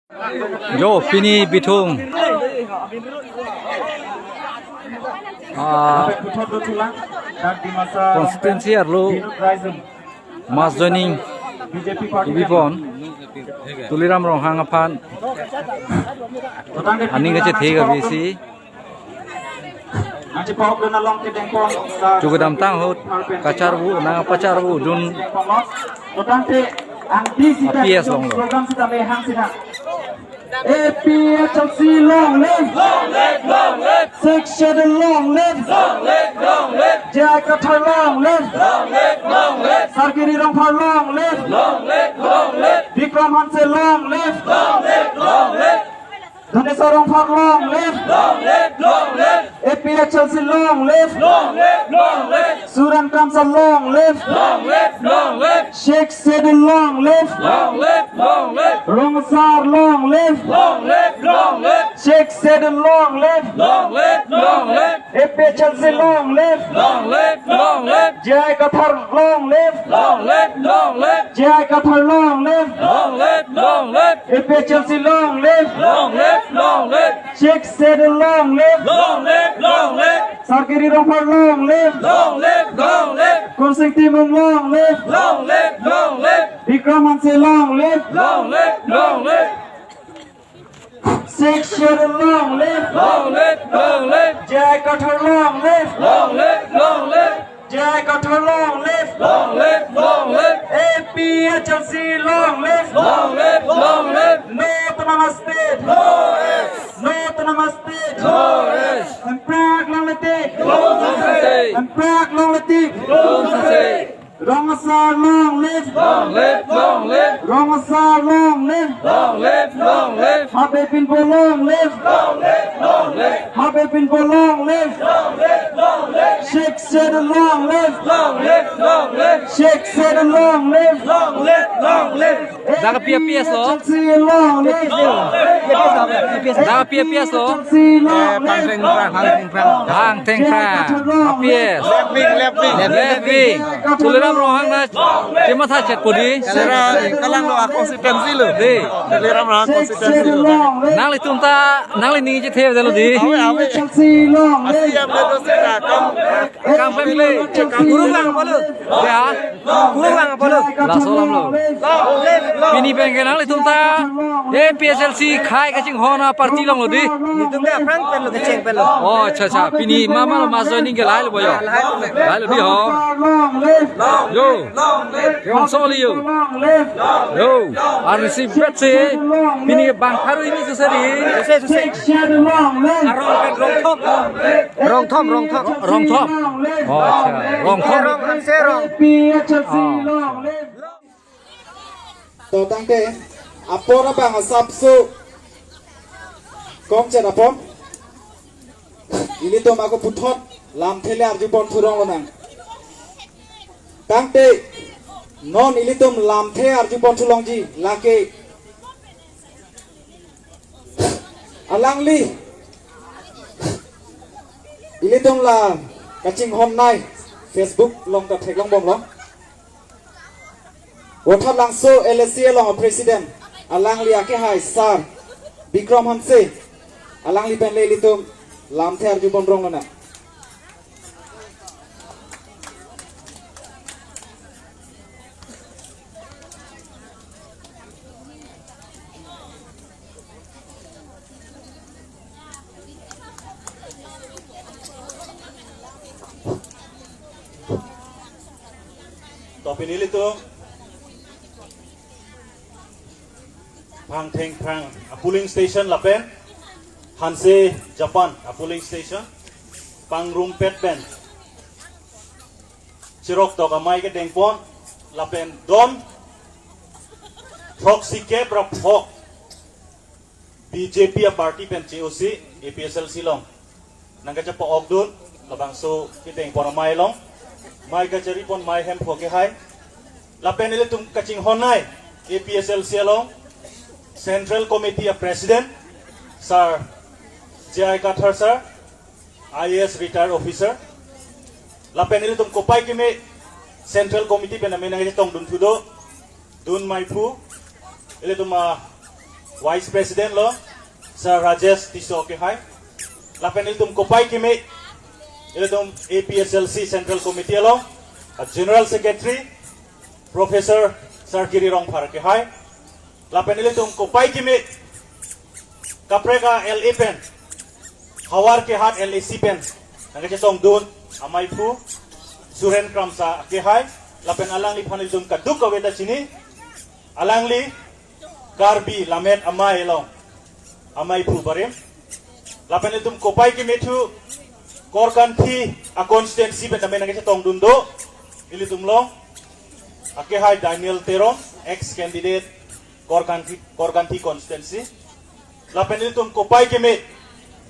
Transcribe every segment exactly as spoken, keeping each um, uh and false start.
Jo, pini Bithung, ah, Puthot Dothulang, dak Dimasa constituency arlo Binut Raizom, mass joining B J P party ibi pon, Tuliram Ronghang aphan aning kachethe ke bisi. Chukudam tang ahut kacharvu, nangpacharvudun. Tangte ang di sita A P S along lo. Program sita mehang sita. A P H L C long live. Long live, long live. Sixth Schedule long live. Long live, long live. J I Kathar long live. Long live, long live. Sar Giri Rongphar long live. Long live, long live. Bikram Hanse long live. Long live, long live. Dhaneswar Rongphar long live. Long live, long live. A P H L C long live. Long live, long live. Suren Kramsa long live. Long live, long live. Sixth Schedule long live. Long live, long live. Rongsar long live. Long live, long live. Sixth Schedule long live. Long live, long live. A P H L C long live. Long live, long live. J I Kathar long live. Long live, long live. J I Kathar long live. Long live, long live. A P H L C long live. Long live, long live. Sixth Schedule long live. Long live, long live. Sar Giri Rongphar long live. Long live, long live. Kursing Timung long live. Long live, long live. Bikram Hanse long live. Long live, long live. Sixth Schedule long live. Long live, long live. J I Kathar long live. Long live, long live. J I Kathar long live. Long live, long live. A P H L C long live. Long live, long live. No Autonomous State. No rest. No Autonomous State. No rest. Hemprak longle tik. Klung sangse. Hemprak longle tik. Klung sangse. Rongsar long live. Long live, long live. Rongsar long live. Long live, long live. Habe Pinpo long live. Long live, long live. Habe Pinpo long live. Long live, long live. Sixth Schedule long live. Long live, long live. Sixth Schedule long live. Long live, long live. Dak A P S lo. Dak A P S lo. Hangthengphrang. A P S. Left wing, left wing. Left wing. Tuliram Ronghang nangchematha chet po di. Sera kalang lo a constituency lo. Di. Tuliram Ronghang constituency lo. Nanglitum ta, nangli ning chethe lo di. Ave, ave. Asi am le do sera kam. Kam pemle. Kurung lang palo. Ya. Kurung lang palo. Laso alam lo. Pini pen ke nanglitum ta A P H L C khei kachinghon a party along lo di. Nelitum ke aphrang pen lo, kecheng pen lo. Oh, acha, acha. Pini mama lo mass joining ke lahai lo bo yo. Lahai lo di ho. Yo. Yo, so li yo. Yo. Arnisi bet se. Pini ke bang pharu ini susah di. Susah, susah. Arong pen Rongthom. Rongthom, Rongthom. Rongthom. Oh, acha. Rongthom. Rong Hanse Rong. Oh. To tangte apor abang asapso kom chet apor. Ilitum ako puthot lamthe le arjupon thurong lonang. Tangte non ilitum lamthe arjupon thulongji lake alangli ilitum la kachinghon nei Facebook along ta theklong bomlo. Vothatlangso L A C along president alangli akehai sir Bikram Hanse, alangli pen le ilitum lamthe arjupon rong lonang. To pini ilitum Phangthengphrang a polling station lapen Hanse Japan a polling station pangrumpet pen cheroktok amei kedengpon lapen don throksikep ra phok B J P a party pen che-osi A P H L C along nangkachepa-okdun labangso kedengpon amei along mei kacharipon mei hemphu akehai. Lapen ilitum kachinghon nei A P H L C along Central Committee a President Sir J I Kathar Sir, I A S retired officer. Lapen ilitum kopai keme Central Committee pen amen nangchetongdun thudo, dun meiphu, ilitum a Vice President lo, Sir Rajesh Tisso akehai. Lapen ilitum kopai kimi, ilitum A P H L C Central Committee along, a General Secretary, Professor Sir Giri Rongphar akehai. Lapen ilitum kopai kimi, kaprek a L A pen, Howraghat L A C pen nangkachetongdun amaiphu Suren Kramsa akehai. Lapen alangliphan ilitum kadokave ta chini. Alangli Karbi Lammet Amei along amaiphu barim. Lapen ilitum kopai kimi thu Korkanthi a constituency pen tame nangkachetongdun do. Ilitum along akehai Daniel Teron, ex candidate Korkanthi, Korkanthi constituency. Lapen ilitum kopai kimi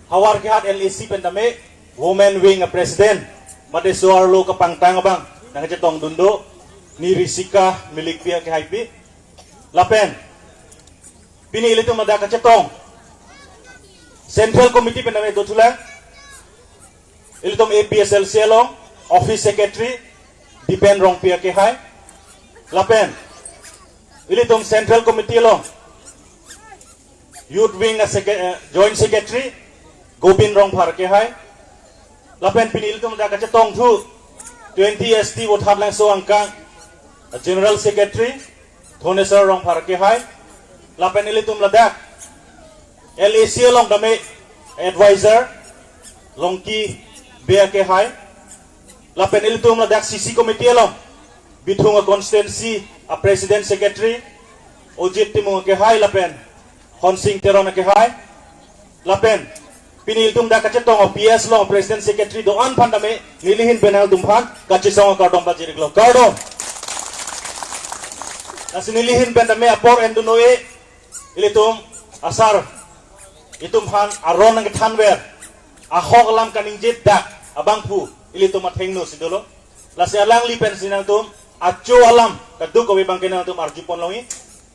Howraghat L A C pen tame women wing a president, mate so-arlo kapangtang abang nangkachetongdun do, ni Risika Milikpi akehaipi. Lapen pini ilitum ladak kachetong Central Committee pen tame dothulang, ilitum A P H L C along Office Secretary Dipen Rongpi akehai. Lapen ilitum Central Committee along Youth Wing a Secre- eh, Joint Secretary Gobin Rongphar akehai. Lapen pini ilitum ladak kachetong thu twenty S T Vothatlangso angkang a General Secretary Thoneswar Rongphar akehai. Lapen ilitum ladak L A C along tame advisor Longki Bey akehai. Lapen ilitum ladak C C committee along Bithung a constituency a president secretary Ojit Timung akehai lapen Honsing Teron akehai. Lapen pini ilitum dak kachetong a P S along president secretary do-an aphan tame nelihin pen nangtumphan kachesong akardom pajir-iklo, kardom. Lasi nelihin pen tame apor endun noi, ilitum asar, itumphan aron nangkethanver, ahok alam kaningje dak abangphu ilitum athengno si dolo. Lasi alangli pensi nangtum acho alam kadokave abangke nangtum arjupon longji.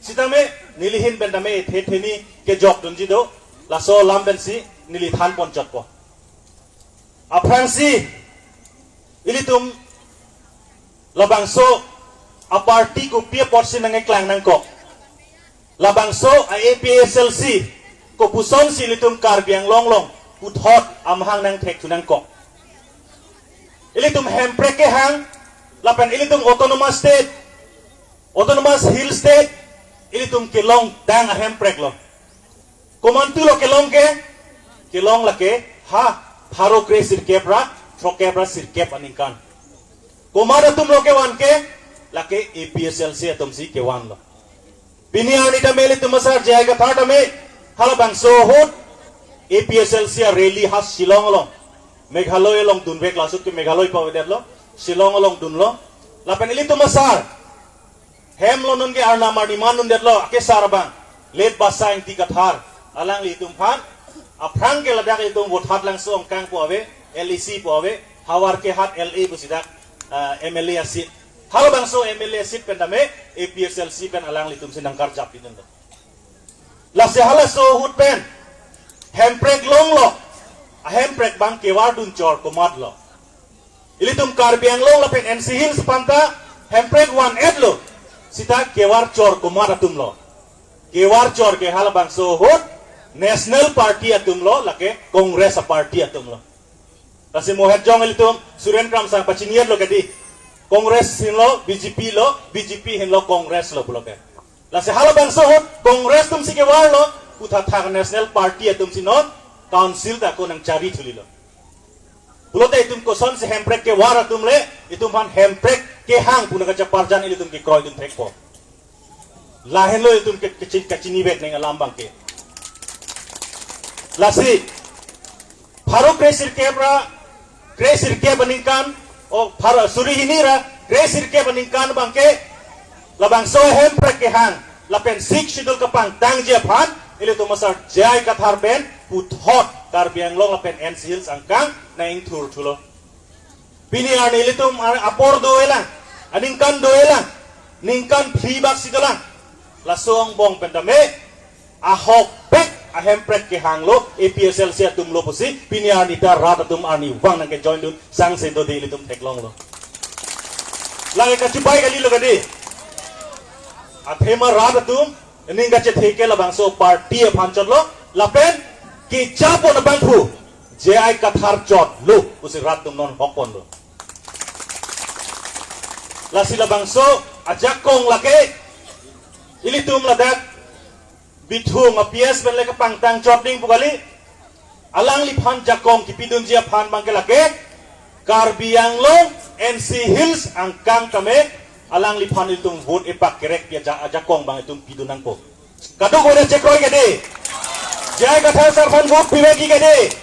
Sitame nelihin pen tame ethe theni kejokdunji do. Laso alam pensi neli thanpon chotpo. Aphrangsi ilitum labangso a party kopi apotsi nangkeklang nangkok, labangso a A P H L C kopusonsi ilitum Karbi Anglong along puthot amahang nangthekthu nangkok. Ilitum hemprek kehang, lapen ilitum autonomous state, autonomous hill state, ilitum kelongdang ahemprek lo. Komantu lo kelong ke? Kelong lake ha pharo kre sirkep ra throkep ra sirkep aningkan. Komat atum lo kevan ke? Lake A P H L C atumsi kevan lo. Pini arni tame ilitum asar J I Kathar tame halabangso ahut A P H L C a rally ha Shillong along, Meghalaya along dunvek, laso ahut ke Meghalaya pavedetlo, Shillong along dunlo. Lapen ilitum asar hem lo, non ke arnam arni man dundetlo, akesar abang late Basa Ingti Kathar, alanglitumphan aphrang ke ladak ilitum Vothatlangso angkang pu ave, L A C pu ave, Howraghat L A pusi dak, ah, M L A a seat. Halabangso M L A seat pen tame A P H L C pen alanglitumsi nangkarjap pidun do. Lasi halaso ahut pen hemprek longlo, ahemprek abang kevardun chor komat lo? Ilitum Karbi Anglong lapen N C Hills aphan ta hemprek van-etlo, sita kevar chor komat atum lo? Kevar chor ke halabangso ahut National Party atum lo, lake Congress a party atum lo. Lasi mohet jong ilitum Suren Kramsa pachini-etlo kedi, Congress henlo B J P lo, B J P henlo Congress lo pulo ke. Lasi halabangso ahut Congress atumsi kevarlo, puthot thak National Party atumsi non council ta ako nangchari thulilo. Pulote itum kosonsi hemprek kevar atum le, itumphan hemprek kehang pu nangkachaparjan ilitum kekroidun thekpo. Lahenlo itum ke, kechin, kachinivek neng alam abangke. Lasi pharo kre sirkep ra kre sirkep aningkan, o pharo suri hini ra kre sirkep aningkan abangke labangso hemprek kehang lapen Sixth Schedule kapangtangji aphan ilitum asar J I Kathar pen puthot Karbi Anglong lapen N C Hills angkang nang-ingthur thulo. Pini arni ilitum ar-, apor do-elang, aningkan do-elang, ningkan phli bak si dolang. Laso angbong pen tame ahokpet ahemprek kehanglo, A P H L C atumlo pusi pini arni ta rat atum arnivang nangkejoindun sangse dode ilitum theklonglo. Lake kachibai kalilo kedi. Athema rat atum Ning kachethe ke labangso party aphan chotlo, lapen kejapon abangphu J I Kathar chotlo pusi rat atum non hokponlo. Lasi labangso ajakong lake ilitum ladak bithung a-P S pen le kapangtang chot ding pu kali. Alangliphan jakong kipidunji aphan abangke lake Karbi Anglong N C Hills angkang tame alangliphan ilitum vote epak kerek pi aja-, ajakong abang itum pidun nangpo. Kadokave chekroi kedi. J I Kathar sir aphan vote pivekji kedi.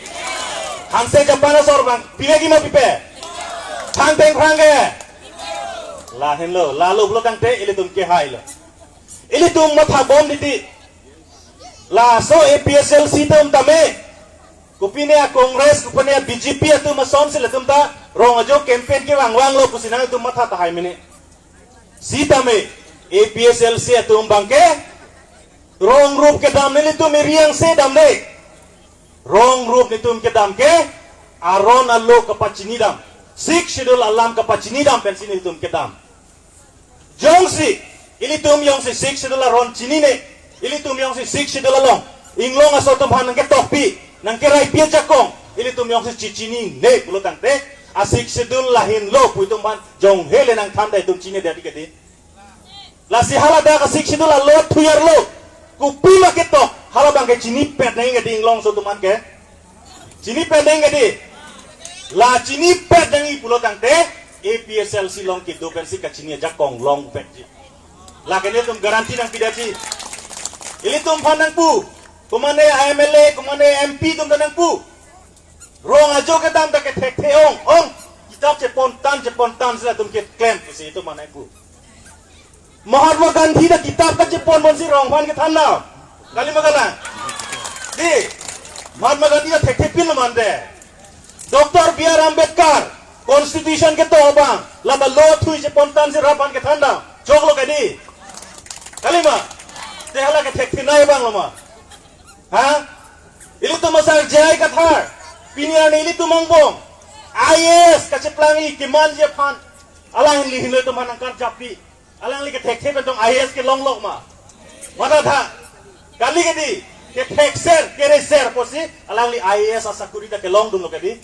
Hanse Japan asor abang pivekji ma pipe. Thang teng phrang ke. Lahenlo, lalo pulo tangte ilitum kehailo. Ilitum mathabom titi. Laso A P H L C atum tame, kopine a-Congress, kopine a-B J P atum asonsi latum ta rong ajo campaign kevang vanglo pusi nangtum matha tahai mene. Sitame A P H L C atum abangke rong rup kedam nelitum iri angse damde. Rong rup nelitum kedam ke aron alo kapachini dam, Sixth Schedule alam kapachini dam pensi nelitum kedam. Jongsi ilitum jongsi Sixth Schedule aron chinine, ilitum jongsi Sixth Schedule along inglong aso atum aphan nangketokpi, nangkeraipi ajakong ilitum jongsi chechinine pulo tangte, a-Sixth Schedule lahenlo pu itum aphan jonghe le nangthan ta itum chinidet kedi. Lasi haladak a-Sixth Schedule alo thuyarlo, kopima ketok, hala abangke chinipet nangji kedi inglong aso atum aphan ke. Chinipet nangji kedi. La chinipet nangji pulo tangte A P H L C along kedo pensi kachini ajakong longpetji. Lake netum guarantee nangpidetji. Ilitum aphan nangpu. Komane M L A, komane M P atum ta nangpu. Rong ajo kedam ta kethekthe ong, ong. Kitap chepontan, chepontan si latum keklem pusi itum aphan nangpu. Mahatma Gandhi ta kitap kachepon ponsi rong aphan kethan dam. Kali ma kalang? Di, Mahatma Gandhi ta thekthepinlo mante. Doctor B R Ambedkar, Constitution ketok abang, lata lo thui chepontansi rat aphan kethan dam. Choklo kedi. Kali ma? Te hala kethekthenei abanglo ma? Ha? Ilitum asar J I Kathar, pini arni ilitum angbong I A S kacheplangji kemanji aphan, alangli hinlo itum aphan nangkarjappi. Alangli kethekthe pen tong I A S kelonglok ma? Matha tha. Kali kedi, kethekser, kereser pusi alangli I A S asakuri ta kelongdunlo kedi.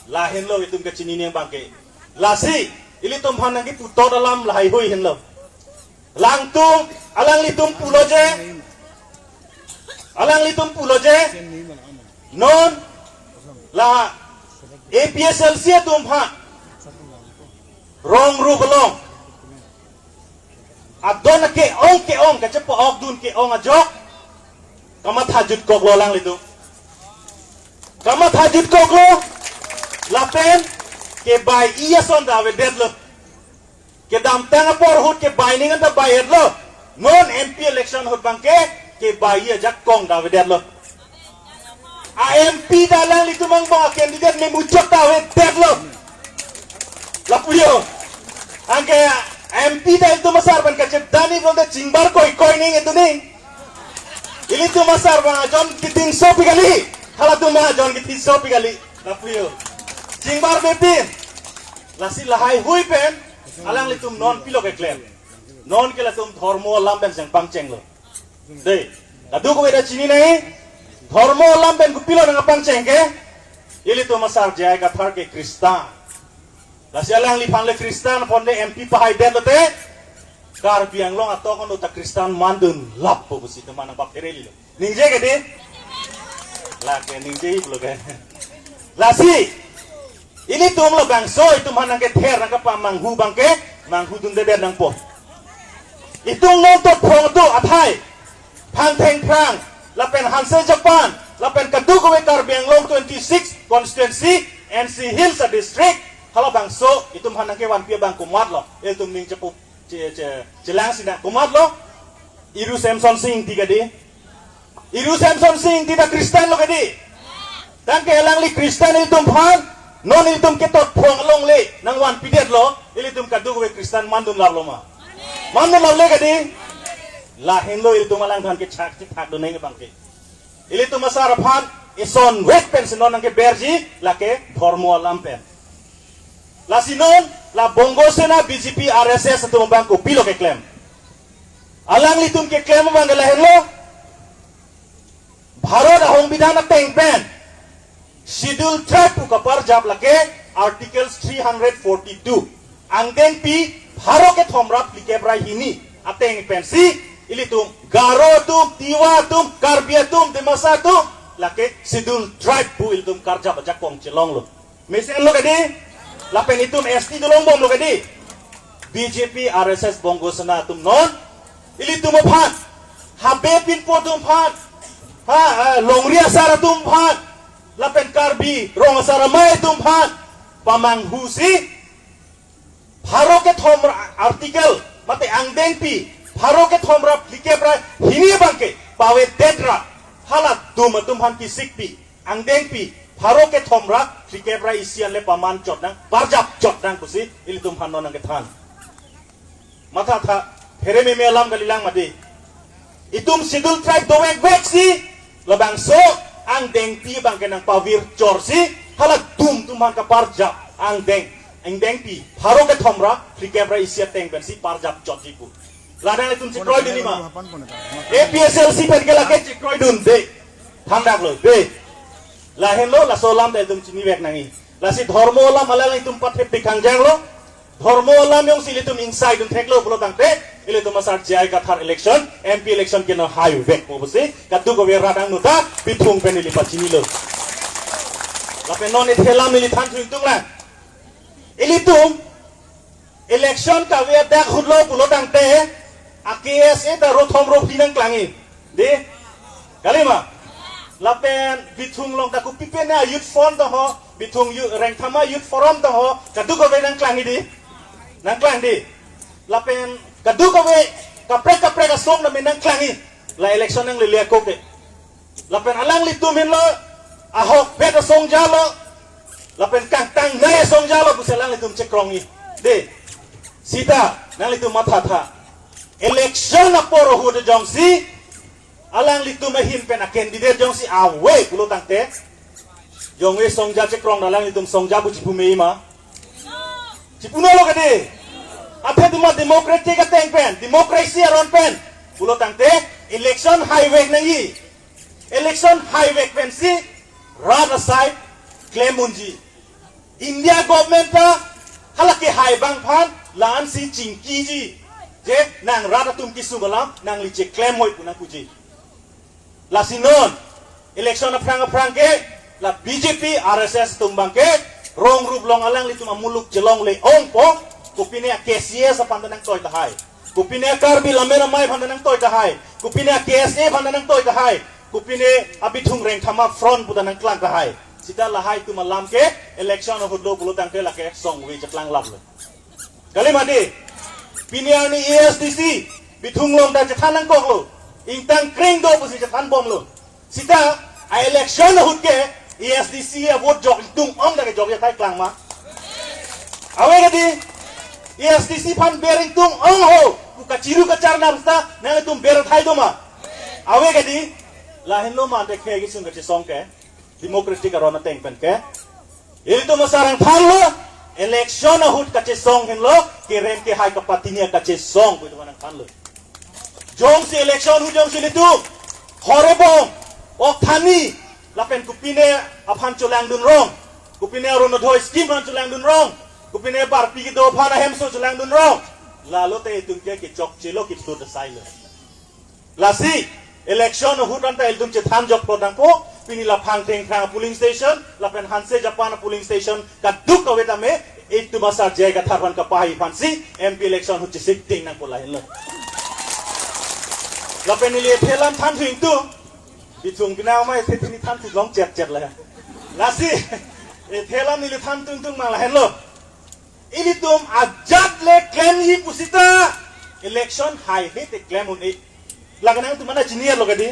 Lahenlo itum kachinine abangke. Lasi ilitum aphan nangkeputot alam lahaihui henlo. Langtung, alanglitum pulo je. Alanglitum pulo je. Non la A P H L C atum aphan rong rup along adon ke-ong ke-ong kachepa-okdun ke-ong ajok kamatha jutkoklo alanglitum. Kamatha jutkoklo, lapen kebai-i ason ta avedetlo. Kedamtang apor ahut kebai aning anta bai-etlo. Non M P election ahut abangke kebai-i ajakong ta avedetlo. A-M P ta alanglitum angbong a-candidate memuchot ta avedetlo. Lapu jo. Anke M P ta ilitum asar pen kachedani pulote chingbar koikoi ning edu ning. Ilitum asar abang ajon kethingsopi kali. Halatum ajon kethingsopi kali. Lapu jo. Chingbar mepin. Lasi lahaihui pen alanglitum non pilo keklem. Non ke latum dhormo alam pen jeng pangchenglo. Dei, kadokave ta chinine, dhormo alam pen kopilo nangkapangcheng ke, ilitum asar J I Kathar ke Kristan. Lasi alangliphan le Kristan aphonte M P pahaidetlo te, Karbi Anglong atok ano ta Kristan mandun lappo pusi itum aphan nangpapherelilo. Ningje kedi? Lake ningje pulo ke. Lasi, ilitum labangso itum aphan nangkether nangkapamanghu abangke, manghudundedet nangpo. Itum non tot phong tu athai, Phangthengphrang, lapen Hanse Japan, lapen kadokave Karbi Anglong twenty-six constituency, N C Hills a-district, halabangso itum aphan nangkevanpi abang komatlo, ilitum ning chepu, che, che, chelangsi nang komatlo, Iru Semson Sing Ingti kedi. Iru Semson Sing Ingti ta Kristan lo kedi. Tangke alangli Kristan ilitum aphan, non ilitum ketot phong along le nangvanpidetlo, ilitum kadokave Kristan mandun laplo ma? Mandun laple kedi. Lahenlo ilitum alangphan kechak chethakdun nangji abangke. Ilitum asar aphan isonvet pensi non nangkeberji lake dhormo alam pen. Lasi non la Bongo Sena, B J P, R S S atum abang kopilo keklem? Alanglitum keklem abang ke lahenlo. Bharat ahongbidhan ateng pen Schedule Tribe pu kaparjap lake Article three hundred forty-two. Angdengpi pharo kethom ra phlikep ra hini ateng pensi ilitum Garo atum, Tiwa atum, Karbi atum, Dimasa atum lake Schedule Tribe pu ilitum karjap ajakong chelonglo. Mesenlo kedi, lapen itum S T dolongbomlo kedi. B J P, R S S, Bongo Sena atum non ilitum aphan, Habe Pinpo atum aphan, ha, eh, Longri asar atum aphan, lapen Karbi Rong Asar Amei atum aphan pamanghusi, pharo kethom ra article, mate angdengpi pharo kethom ra phlikep ra hini abang ke pavedet ra, halatum atum aphan kesikpi, angdengpi pharo kethom ra phlikep ra isi anle paman chot nang, parjap chot nang pusi ilitum aphan non nangkethan. Mathatha, pherememe alam kalilang mati. Itum Schedule Tribe dovekvek si, labangso angdengpi abang ke nangpavir chorsi, halatum atum aphan kaparjap angdeng, angdengpi pharo kethom ra phlikep ra isi ateng pensi parjap chotji pu. Ladak itum chekroidunji ma? A P H L C pen ke lake chekroidunde. Thangdaklo de. Lahenlo, laso alam ta itum chinivek nangji. Lasi dhormo alam alanglitum pathepik hangjanglo. Dhormo alam jongsi ilitum ingsaidun theklo pulo tangte, ilitum asar J I Kathar election, M P election ke nanghaivekpo pusi kadokave rat angno ta Bithung pen ili pachinilo. Lapen non ethe alam ili thanthu ingtunglang. Ilitum election kave adak ahutlo pulo tangte, a K S A ta rothom rophli nangklangji. Di? Kalima? Lapen Bithung along ta kopi pen a Youth Forum ta ho, Bithung Youth, Rengthama Youth Forum ta ho, kadokave nangklangji di? Nangklang di? Lapen kadokave kaprek kaprek asong tame nangklangji. La election nanglele ako ke. Lapen alanglitum henlo, ahokpet asong jalo, lapen kangtangnei asong jalo pusi alanglitum chekrongji. De, sita, nanglitum mathatha. Election apor ahut jongsi alanglitum ahin pen a candidate jongsi ave pulo tangte, jongsi asong ja chekrong alanglitum asong ja pu chipu meji ma? Chipu nolo kedi. Athe duma democratic ateng pen, democracy aron pen pulo tangte, election haivek nangji. Election haivek pensi rat asai klem unji. India government ta hala kehai abang aphan la-ansi chingkiji. Je nang rat atum kesung alam nangli cheklem hoi pu nangpuji. Lasi non election aphrang aphrang ke la B J P, R S S atum abang ke rong rup along alanglitum amuluk chelongle ongpo. Kopine a K C S aphan ta nangtoi tahai. Kopine a Karbi Lammet Amei aphan ta nangtoi tahai. Kopine a K S A aphan ta nangtoi tahai. Kopine a Bithung Rengthama Front pu ta nangklang tahai. Sita lahai atum alam ke election ahutlo pulo tangte lake songve cheklang laplo. Kalima di? Pini arni A S D C Bithung along ta chethan nangkoklo. Ingtang kring do pusi chethanbomlo. Sita a election ahut ke A S D C a vote jok ingtung ong ta kejok athai klang ma? Ave kedi? A S D C aphan ber ingtung ong ho pu kachiru kachar nang sita nanglitum ber athai do ma? Ave kedi? Lahenlo ma ante khei kesung kachesong ke, democratic aron ateng pen ke. Ilitum asarang thanlo, election ahut kachesong henlo, kerem kehai kapatini kachesong pu ilitum nangthanlo. Jongsi election ahut jongsi ilitum horebom, okthani, lapen kopine aphan chelangdun rong, kopine Orunodoi scheme aphan chelangdun rong, kopine barpi kedo aphan ahemso chelangdun rong, lalo te itum ke kechokchelo, kithlut asailo. Lasi election ahut anta ilitum chethan jokpo nangpo, pini la Phangthengthrang polling station, lapen Hanse Japan polling station, kadokave tame itum asar J I Kathar aphan kapahai aphansi M P election ahut chesik ting nangpo lahenlo. Lapen ili ethe alam thanthu ingtung, Bithung pina ma ethe pini thanthu long chet chet la. Lasi ethe alam ili thanthu ingtung ma lahenlo. Ilitum ajat le klemji pusita election haihe te klem un-e. Lake nangtum mana chinilo kedi?